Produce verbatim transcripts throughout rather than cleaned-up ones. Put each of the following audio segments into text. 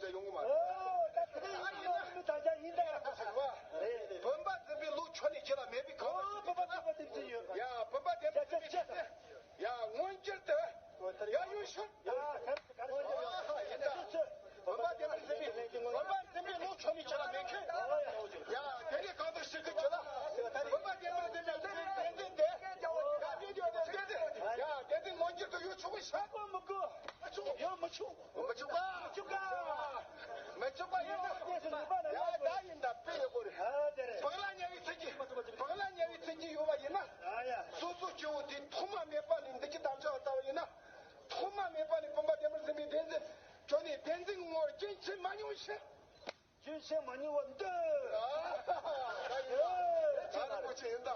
ཡོང་གི་མ་རེད། ཨོ་ད་དེ་ཡིན་ན་མི་དང་ཆ་ཡིན་ད་ཡ། བུམ་པ་འཛིན་པའི་ལུགས་ཁྱོད་ནས་ཁྱེད་ལ་མེད་པའི་གང་ལ་ཨོ་བུམ་པ་འཛིན་པ་དེ་ཚོ་ཡོད། ཡ་བུམ་པ་འཛིན་པའི་ལུགས་ཁྱེད་ཡ་མངོན་གྱུར་དུ་ཡ་ཡུལ་ཤོད། ཡ་ཡིན་ད། བུམ་པ་འཛིན་པའི་བུམ་པ་འཛིན་པའི་ལུགས་ཁྱོད་ནས་ཁྱེད་ལ་མེད་མཁན། ཡ་དེ་ནས་གང་དུ་ཞིག་གི་ཁྱེད་ལ་བུམ་པ་འཛིན་པ་འཛིན་པའི་ལུགས་བདེན་འཛིན་དེ་ཡ་བདེན་འཛིན་དེ་བདེན་འཛིན་ཡ་བདེན་འཛིན་མངོན་གྱུར་དུ་ཡོད་ཆོག་གི་ཤ་མི་དགོས། ཡོད་མི་ཆོག་མི་ཆོག་ག་མི་ཆོག་ག་མི་ཆོག་པ་ཡིན་ན། ཡ་ད་ཡིན་ད་དཔེ་ཡོད་གོ་རེད། ཨ་དེ་རེད། བག་ལ་ཉལ་བའི་ཚིག་གི་བག་ལ་ཉལ་བའི་ཚིག་གི་ཡོད་པ་ཡིན་ན། ཨ་ཡ། སོ་སོ་སྐྱེ་བོ་དེ་ཐོག་མ་མེད་པ་ནས་འདི་ཀྱི་དམ་བཅའ་བ་ལྟ་བ་ཡིན་ན། ཐོག་མ་མེད་པ་ནས་བུམ་པ་བདེན་པར་འཛིན་པའི་བདེན་འཛིན་ཁྱོད་ནས་བདེན་འཛིན་གྱི་ངོ་བོར་རྒྱུན་ཆད་མ་མྱོང་ཞེས། རྒྱུན་ཆད་མ་མྱོང་བ་འདོད། ཨ་ད་ཡིན་ན། ད་རིན་པོ་ཆེ་ཡིན་ད།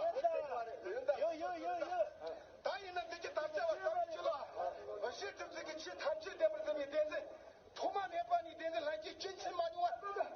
ཡིན་ད། ཡོད་ཡོད་ཡོད་ཡོད། ད་ཡིན་ན་འདི་ཀྱི་དམ་བཅའ་བ་ལྟ་བུ་ཅི་ལ། གཞི་ཁྲིམས་སྲིད་ཀྱི་ཆེས་ཐམས་ཅད་བདེན་པར་འཛིན་པའི་བདེན་འཛིན། ཐོག་མ་མེད་པ་ནས་བདེན་འཛིན་ལྷན་སྐྱེས་རྒྱུན་ཆད་མ་མྱོང་བ།